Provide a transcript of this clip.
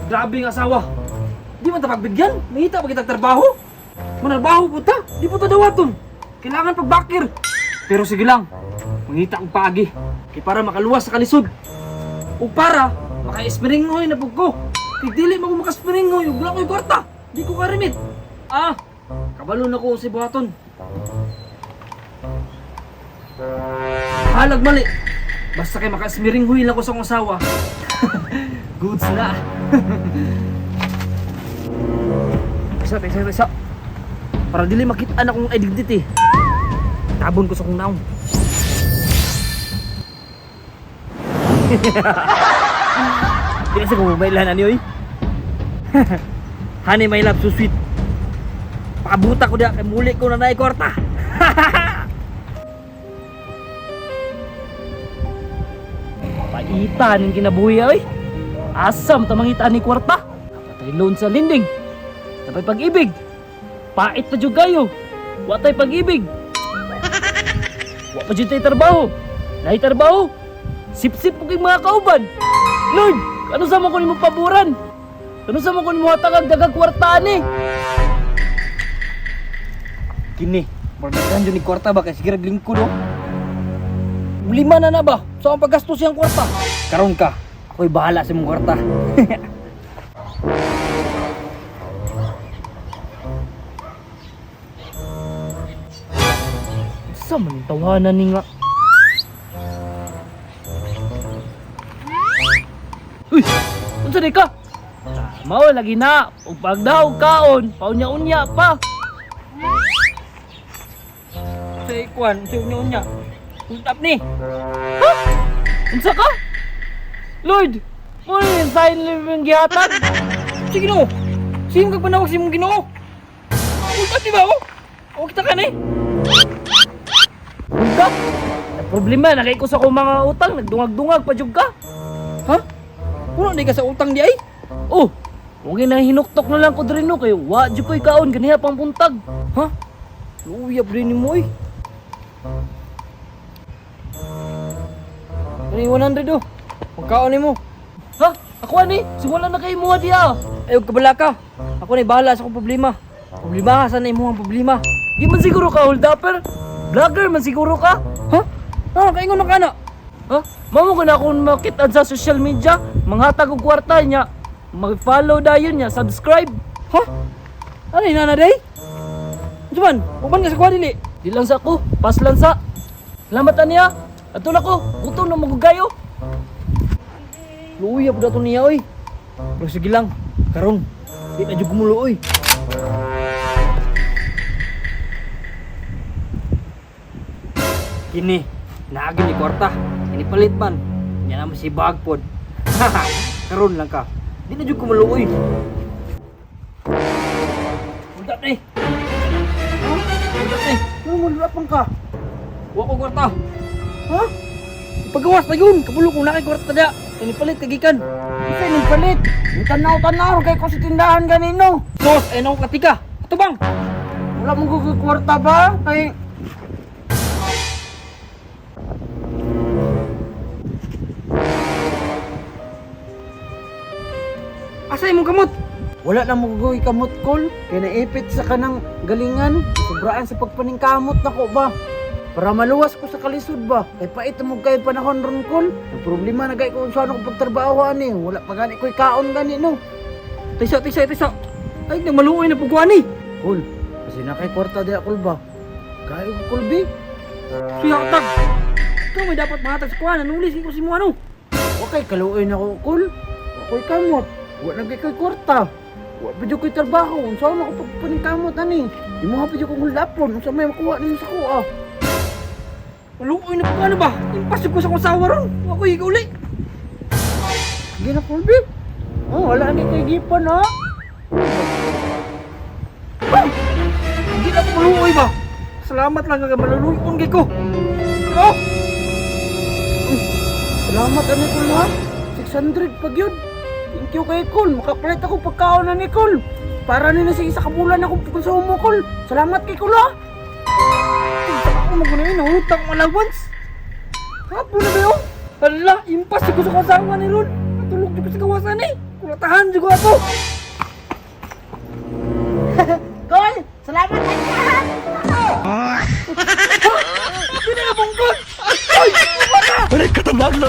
Grabe nga asawa. Di man ta pagbigyan, mahita pa kitag trabaho. Manarbaho po ta, di po ta dawaton. Kailangan pagbakir. Pero sige lang, mangita kong paagi. Kay para makaluwas sa kalisod. O para maka-esperingoy na pug ko. Kay dili man ko makaesperingoy ug wala ko'y kwarta. Di ko karimit. Ah, kabalo na ko si buhaton. Halag mali. Basta kay maka-esmiringhoy lang ko sa akong asawa. Goods na. Isa, isa, isa. Para dili makita na akong identity. Tabon ko sa akong naong. Dili sa kumabailan ani oy. Honey, my love, so sweet. Pakabuta ko diya kay muli ko na naay kwarta. Paita ning kinabuhi oy. Asam ta mangita ni kwarta. Napatay loan sa lending. Napay pag-ibig. Pait pa jud kayo. Wa tay pag-ibig. Wa pa jud tay trabaho. Naay trabaho. Sip-sip ko kay mga kauban. Lord, ano sa mo ko nimo paboran? Ano sa mo ko nimo hatagag dagag kwarta ani? Kini, murag jud ni kwarta ba kay sige rag lingkod oh. Lima na na ba? So ang paggastos siyang kwarta. Karon ka, ako'y bahala sa imong kwarta. Sa man tawanan ni nga. Uy, unsa di ka? Mao lagi na, ug pagdaw kaon, paunya-unya pa. Sa ikuan, sa unya-unya. Untap ni. Ha? Unsa ka? Lord, mo ni sign living gihatag. Sige no. Sige kag panawag sa imong Ginoo. Untap di ba oh? O kita ka ni. Untap? Problema na kay ko sa akong mga utang, nagdungag-dungag pa jud ka. Ha? Puno di ka sa utang di ay? Oh, huwag na hinuktok na lang ko diri no kay wa jud ko'y kaon ganiha pang buntag. Ha? Luya pa rin mo eh. Ano yung 100 oh? Pagkaon nimo. Ha? Ako ani? Simula na kay mo diya. Ay, huwag kabala ka. Ako na bahala sa akong problema. Problema ka, sana imo ang problema. Di man siguro ka hold upper. Vlogger man siguro ka. Ha? Ah, kaingon na ka na. Ha? Mamo ko na akong makita sa social media, manghatag og kwarta niya. Mag-follow dayon niya, subscribe. Ha? Ano yun, nana day? Unsa man? Uban ka sa kuha dili. Di lang sa ako, pas lang sa. Salamat aniya. Ato na ko, gutom na magugayo. Luya po dato niya oy. Pero sige lang, karon di na jud kumulo oy. Kini, naagi ni kwarta. Ini palit man. Nya naman si bag pod. Karon lang ka. Di na jud kumulo oy. Hold up ni. Huh? Hold up ni. Ano mo pang ka? Wa ko kwarta. Ha? Ipagawas na yun. Kabulo kung nakay kwarta da. Kini palit kagikan. Isa ning palit. Tanaw-tanaw kay ko sa tindahan ganino. Sos, ay nako katika. Ato bang? Wala mong kwarta ba? Kay Asa imong kamot? wala na mo gugoy kamot kol. Kay naipit sa kanang galingan. Sobraan sa pagpaningkamot nako ba? Para maluwas ko sa kalisod ba? Kay pait mo kay panahon ron kol. Ang problema na gay ko sa ano ko pagtrabaho ani. Wala pa gani ko'y kaon gani no. Tisa, tisa, tisa. Ay, nang maluoy na puguan eh. Kol, kasi na kay kwarta diya kol ba? Kayo ko kol bi. Suya tag. Ikaw may dapat mahatag sa kuha. Nanulis ko si mo ano. Okay, kaluoy na ko kol. Ako'y kamot. Wa na gay ko'y kwarta. Wa pa jud ko'y trabaho. Unsa man ako pagpaningkamot ani? Imo pa jud kong hulapon. Unsa may makuha ninyo sa kuha? Maluoy na puguan ba? Impasok ko sa kong sawa ron. Wa ko uli. Sige na kol bi. Oh, wala ni kay gipon ha. Hindi na ako maluoy ba? Salamat lang kay maluluon kay ko. Oh! Salamat ani kol ha. 600 pag yun. Thank you kay kol. Makapalit ako pagkaon na ni kol. Para ni na sa isa ka bulan akong konsumo kol. Salamat kay kol ha. Tigta ako mo kuno nahulot akong allowance. Hapon na ba yun? Hala, impas ko sa kasawa ni Ron. Natulog ko sa kawasan eh. Kulatahan jud ko ato. Kol, salamat ay. Hindi na bungkod. Ay, wala. Aray, katabang na.